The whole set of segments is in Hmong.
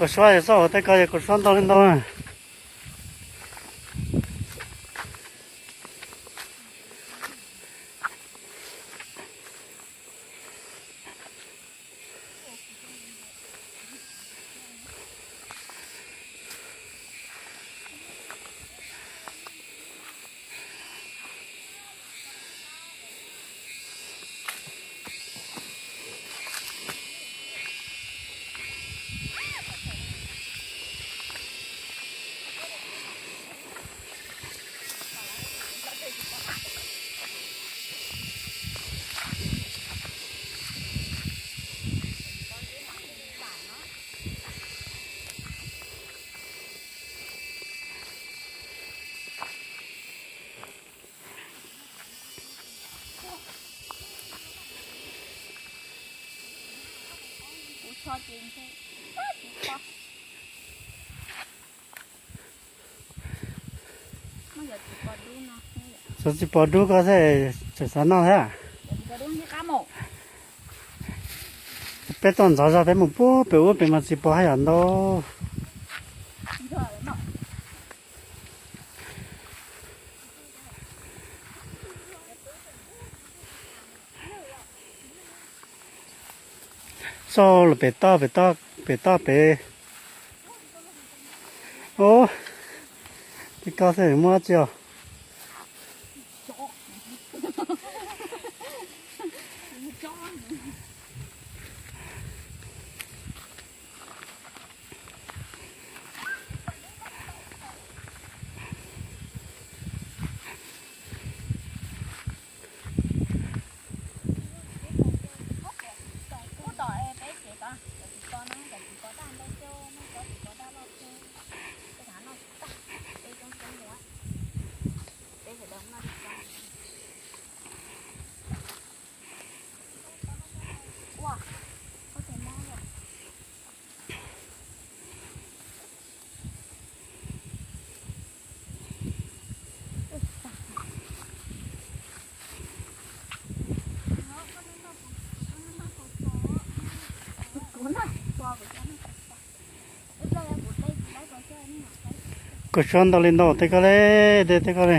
Kuv suab yog xauj tej ko yog kuv suab ntau li ntau. Xyov txiv pos dub ko xwb tseem xav noj thiab. Peb tuaj ntxov zog peb mus puag pem ub pem mas txiv pos haj yam ntau. Xauj los pem toj pem toj pem toj pem. Ub, tej ko xwb muaj dab tsi os. Kuv suab ntau li ntau tej ko li, tej tej ko li.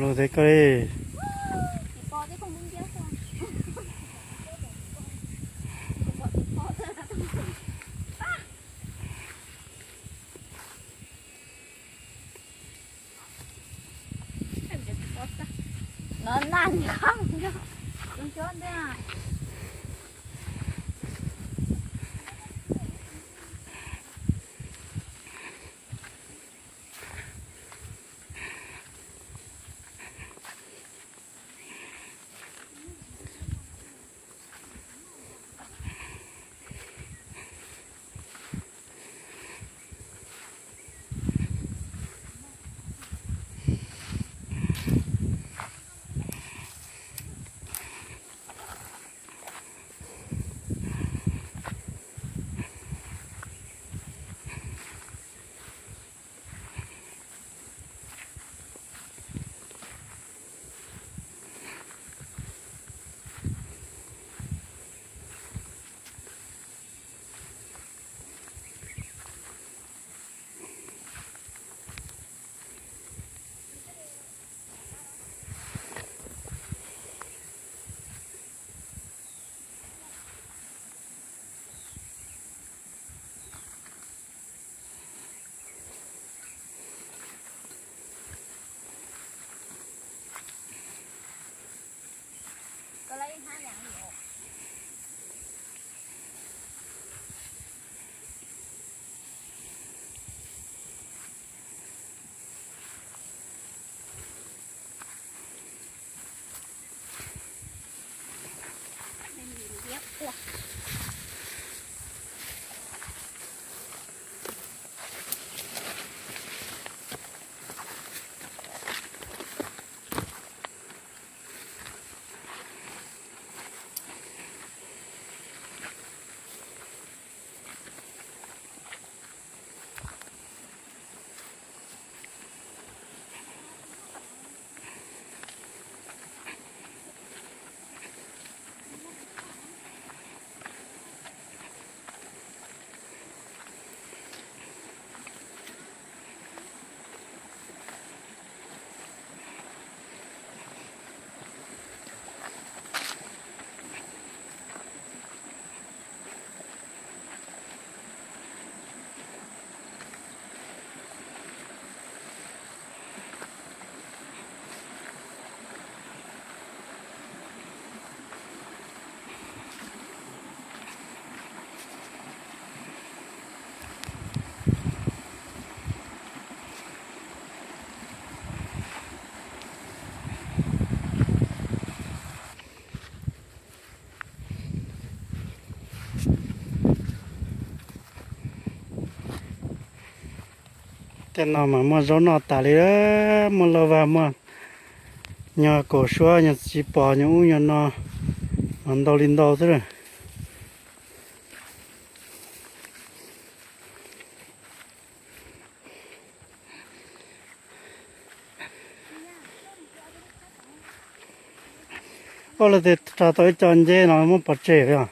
Lus tej ko li. Tej no mas muaj zaub noj tas li, muaj lauj vag, muaj nyuag kaum suab, nyuag txiv pos, nyuag ub nyuag no, mas ntau li ntau xwb lawm. Ua li cas tau ib co nceb no muab pov tseg yog?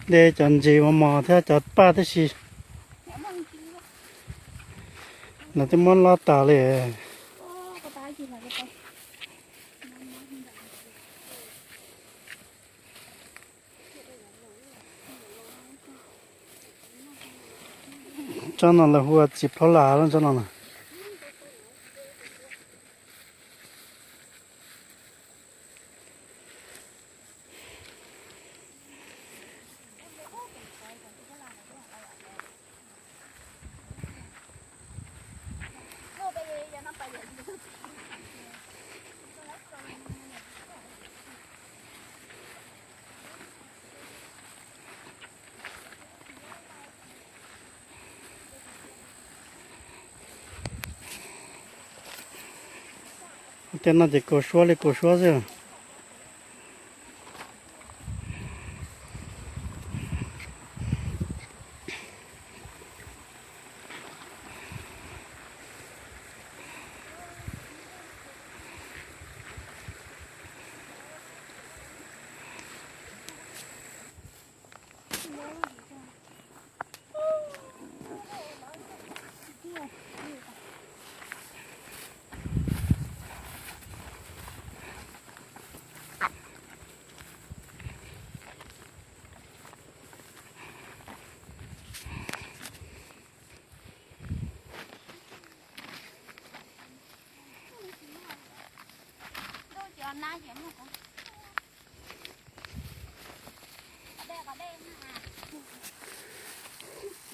De cov ntses mos mos thiab cov paj tib si. Lawv twb muab lob tas li. Tsob no lawv hu ua txiv plhaub las tsob no na. Tej no ces kaus suab li kaus suab xwb.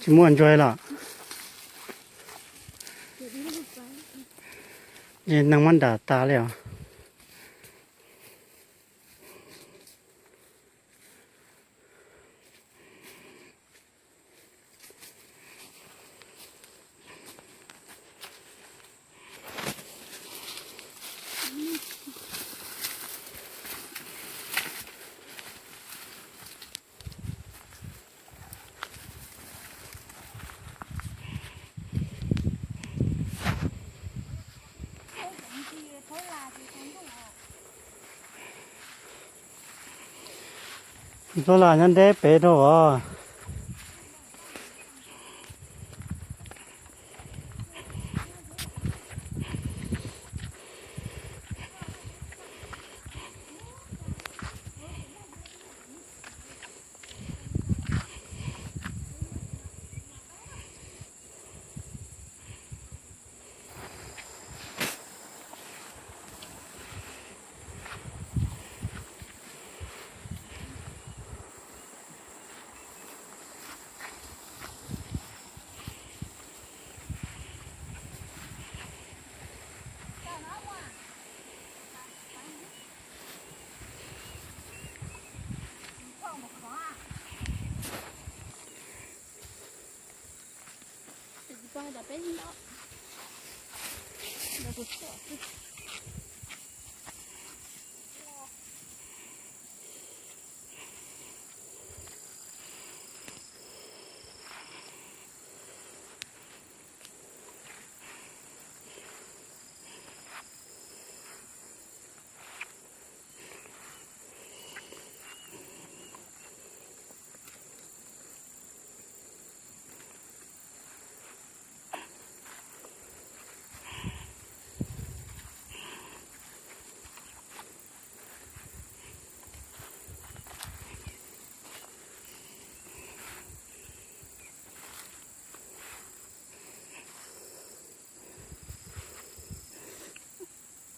Tsis muaj ntsuag los? Neeg muab nram tas li os. Tus las nyob deb pem dhau os.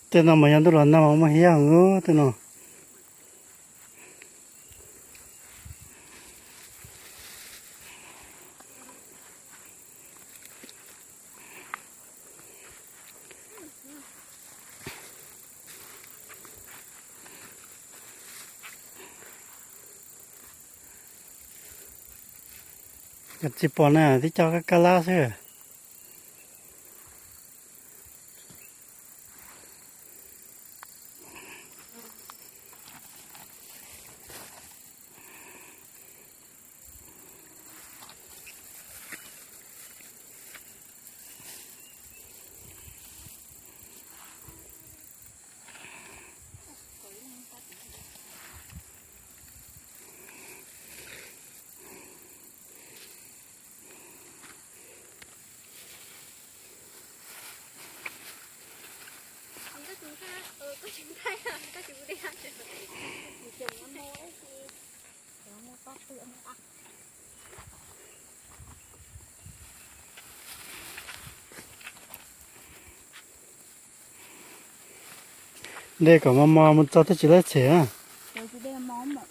Tej no mas yog ntuj los nag mas muaj hiab heev tej no. Tsis pom na, tib co kab kab lab xwb. Nte kom mos mos mus txog twb tsis laib tshem na.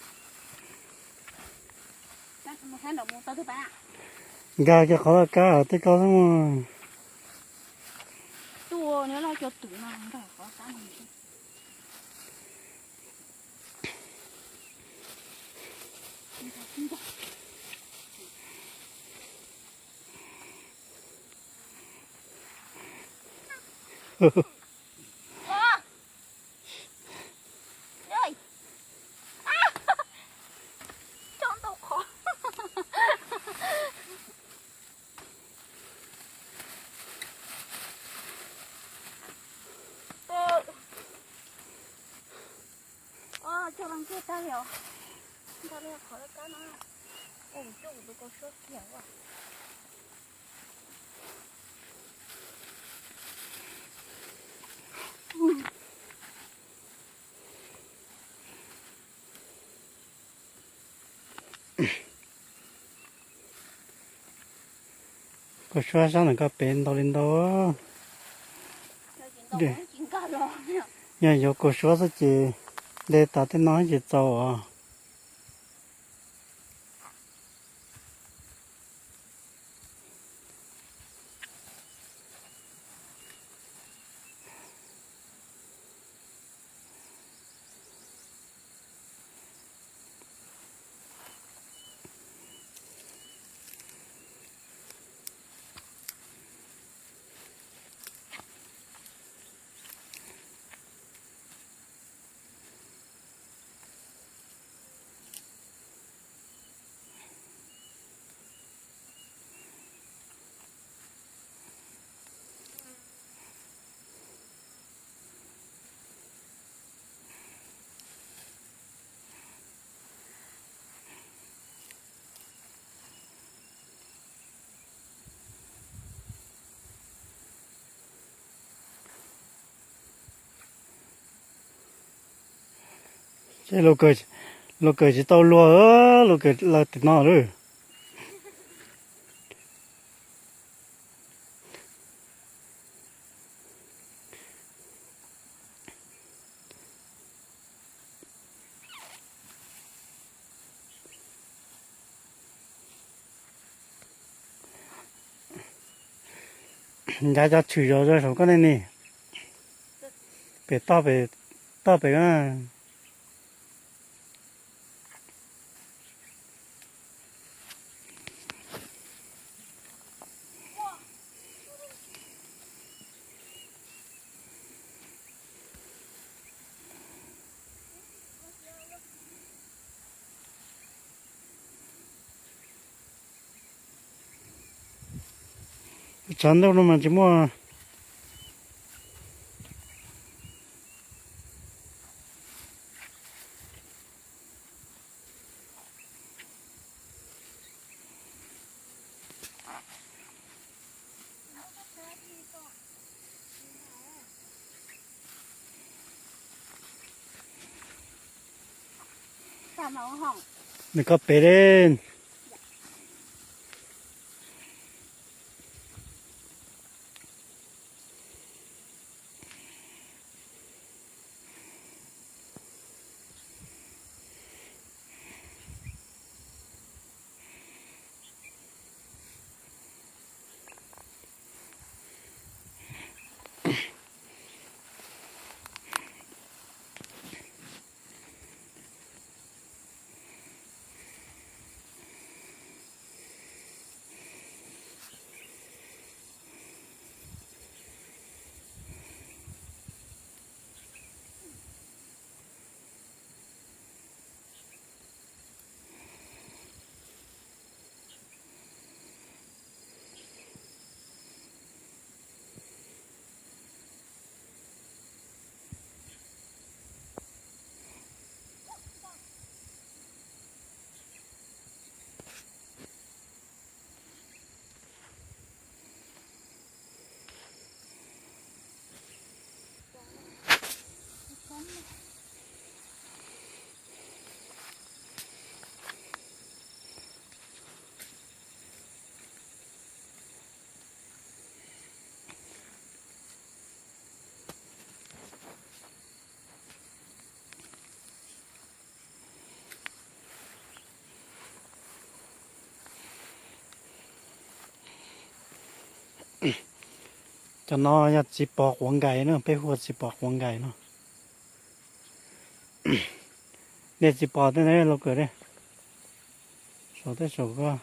Nkag kiag qhov laj kab tej ko xwb mas. Coj los kiag tag li os. Ntau li qhov laj kab no. Ua kuv coj kuv tus kaus suab kiag as. Kaus suab sab ntawm ko pem ntau li ntau. Yog yuav kaus suab xwb ces nte tas tej no ces txaus os. Ces los kawm tsis tau luag, los kawm lawm tim no lawm. Ncav cov tshwm zov zov saum koj ne ni. Pem toj pem, toj pem ko. Tshav ntuj no mas tsis muaj. Nws koj pem li. Cov no yog txiv pos quav nkais na, peb hu ua txiv pos quav nkais no. Nej txiv pos tej no los kawm, saum tej saum ko.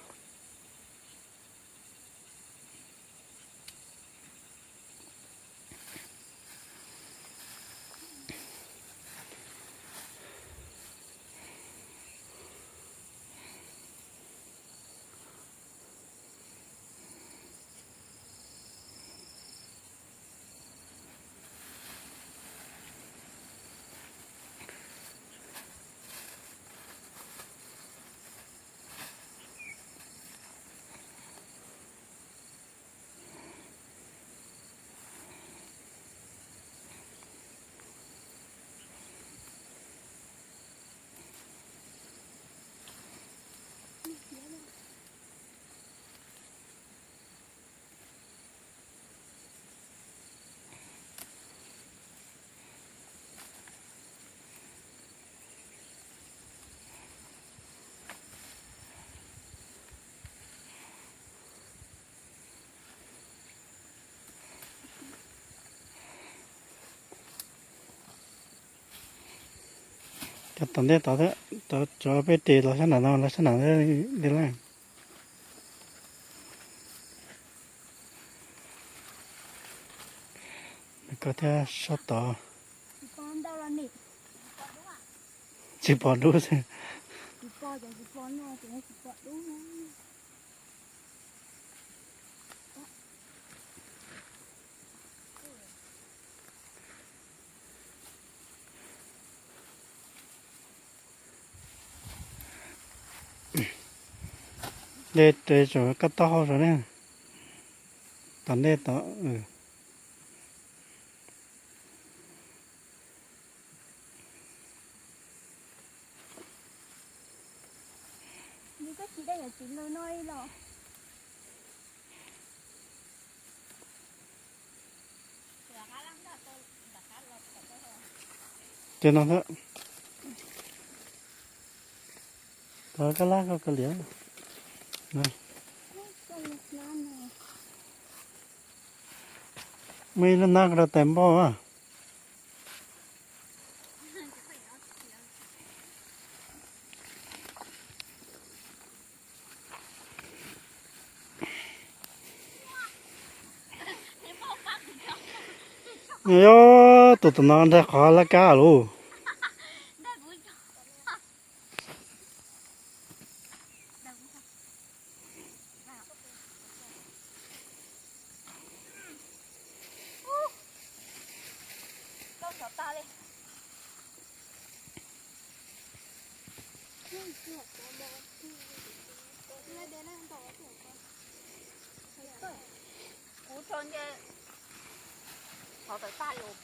Cov tom ntej tod, tov tso peb ris los sab nram no, los sab nram li lawm. Koj thiab sab tod. Tsis pom dub xwb. Dej res saum koj taub hau saud ne. Tom ntej tod. Ces no thiab. Tov kab lab koj liam. Muaj ib lub nab rau tais npauj. Yog tus tom no nrhiav qhov laj kab lauj. Kuv tso nce qhov tawm tag yus.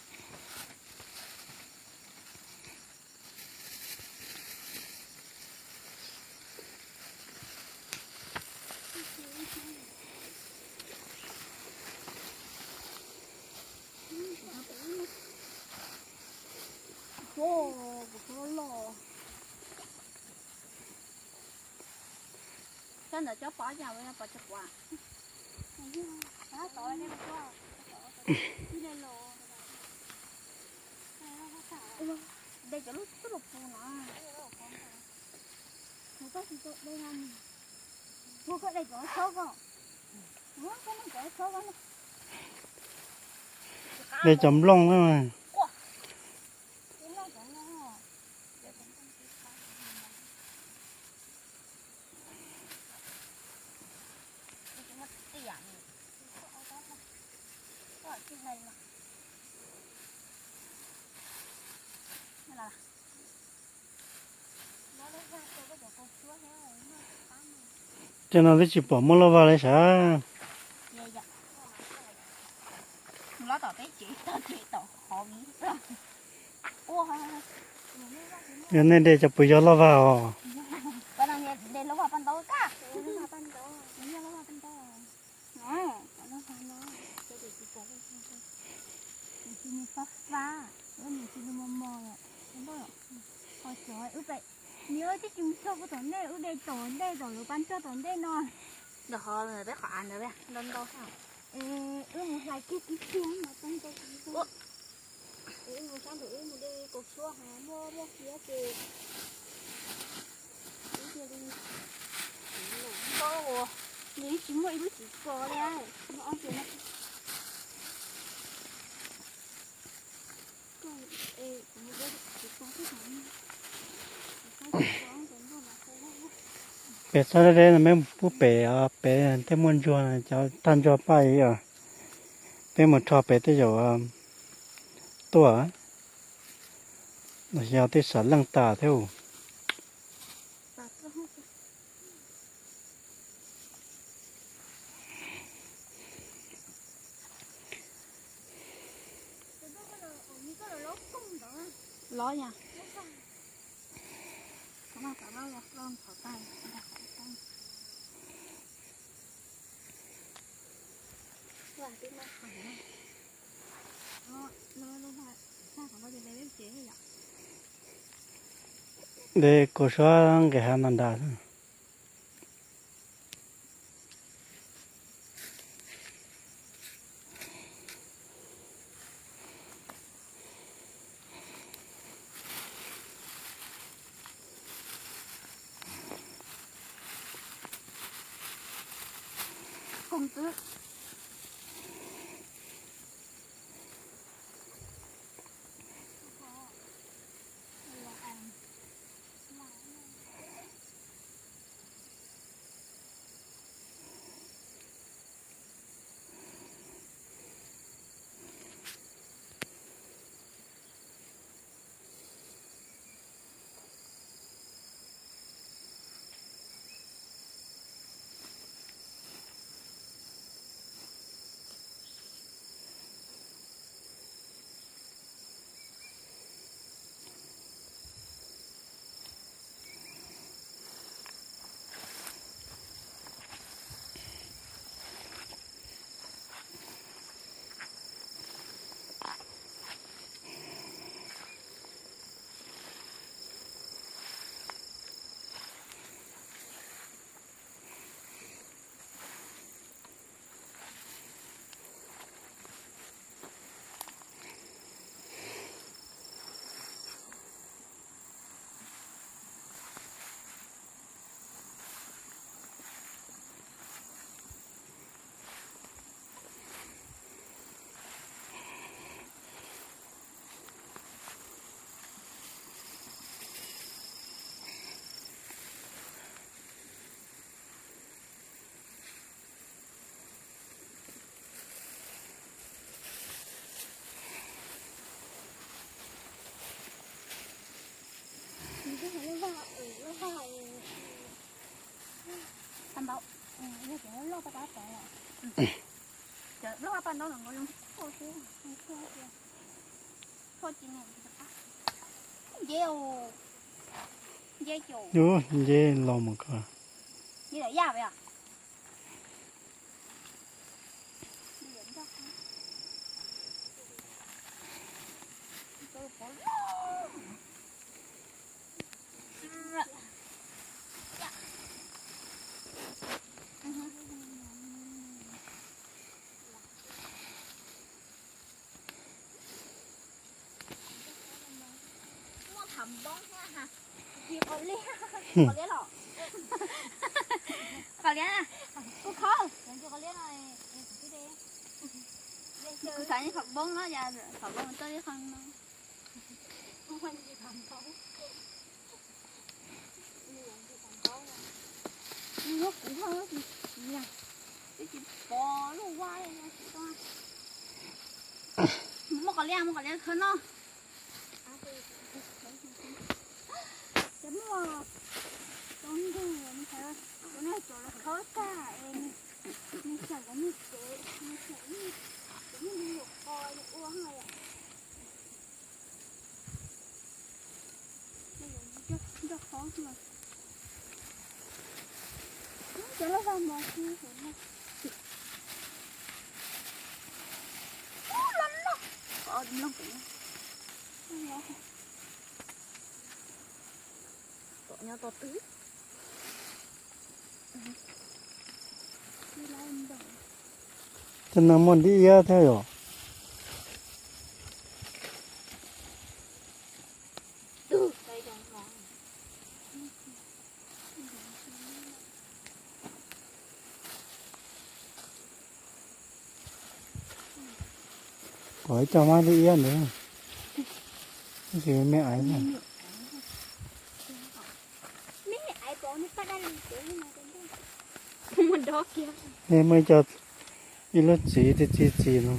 Cov ntawd cov pov yam ua pov tsis quav. De cov lub tub lus pus no. Mus koj tsis tau de no mus. Mus koj de cov txhob ko. Mus koj de cov txhob ko. De cov nplooj na. Tej no twb tsis pom muaj loj vag li sav. Yog nej de cov puas yog loj vag os? Nws twb tsis mus txog kuv tom ntej, wb de tom ntej tom lawv pab txog tom ntej no. Ntawm qhov peb qhov av ntawd ntau ntau xwb. Wb mus hlais kiag tib pliag mas tau ntau tsis tau. Wb mus sab nraum wb mus de kaus suab hos muaj muaj kiag ces wb cia li ntau uas nws tsis muaj ib lub tsis txo li. Pem txhob deb deb no, peb pub pem, pem tej muaj ntsuag, cov tag ntsuag paj os. Peb mus rho pem tej zaum tuaj, los yog tej sam leej tas thiab. Lov yog. De kaus suab nqis hav no nrad. Lub paj ntaub no nkaus zoo, nce, nce los mus ko. Muaj tham npoob thiab ha. Qos liab los? Qos liab, kuv khaub. Kuv xav tham npoob no, tham npoob txoj ib qho no. Muab kuv ho, twb tsis pom lub ua li no tsis tau. Muaj qos liab, muaj qos liab khawb no. Ces muaj tau ntug, tus nej cov los khawb tag es nws xyaum cov nej tsev, nws xyaum cov nej yuav qos yuav ua ho yom. Nrog qhov no. Cov laj vaj mos xwb no. Ub, los no. Qos mloog pem no. Tom nyob tom twg. Laj ntoo. Cov no muaj dib iab thiab yom. Pom ib co mab dib iab ntawd, tab sis me aiv. Nej muaj ib co, ib lub txiv txiv txiv txiv no.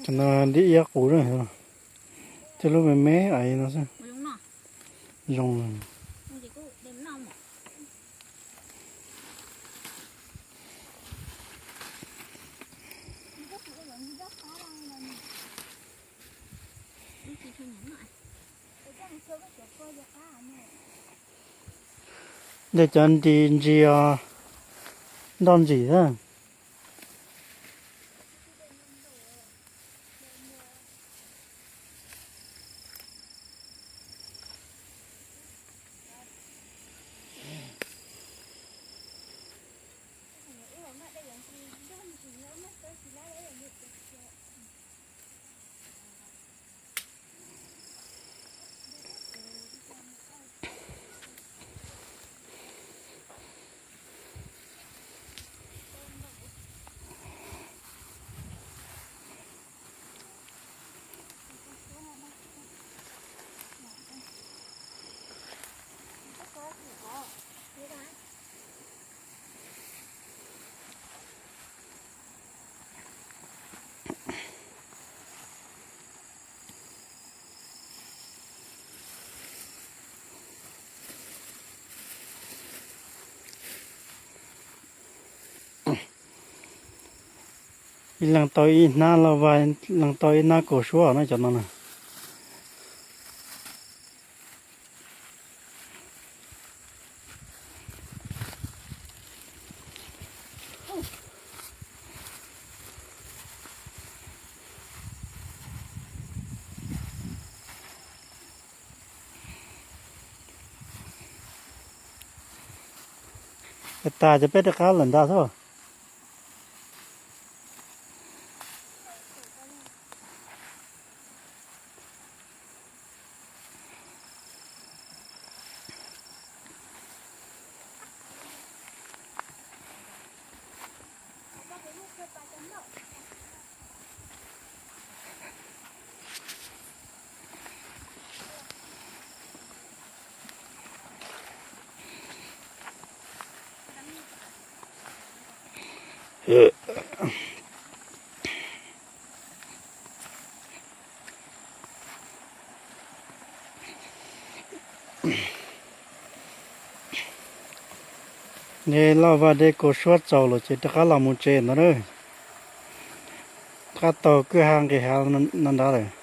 Cov no dib iab qus na, cov lub me me aiv no xwb. Zoo. Yog cov nris ntsis os, ntoj ntsis xwb. Ib leeg tau ib hnab lauj vaj, ib leeg tau ib hnab kaus suab na cov no na. Tag ces peb rov qab lawm ntag xwb. Nej lauj vaj dej kaus suab txaus lawm ces rov qab los mus tsev ntag na. Rov qab taug kwj ha nqis hav no nrad lawm.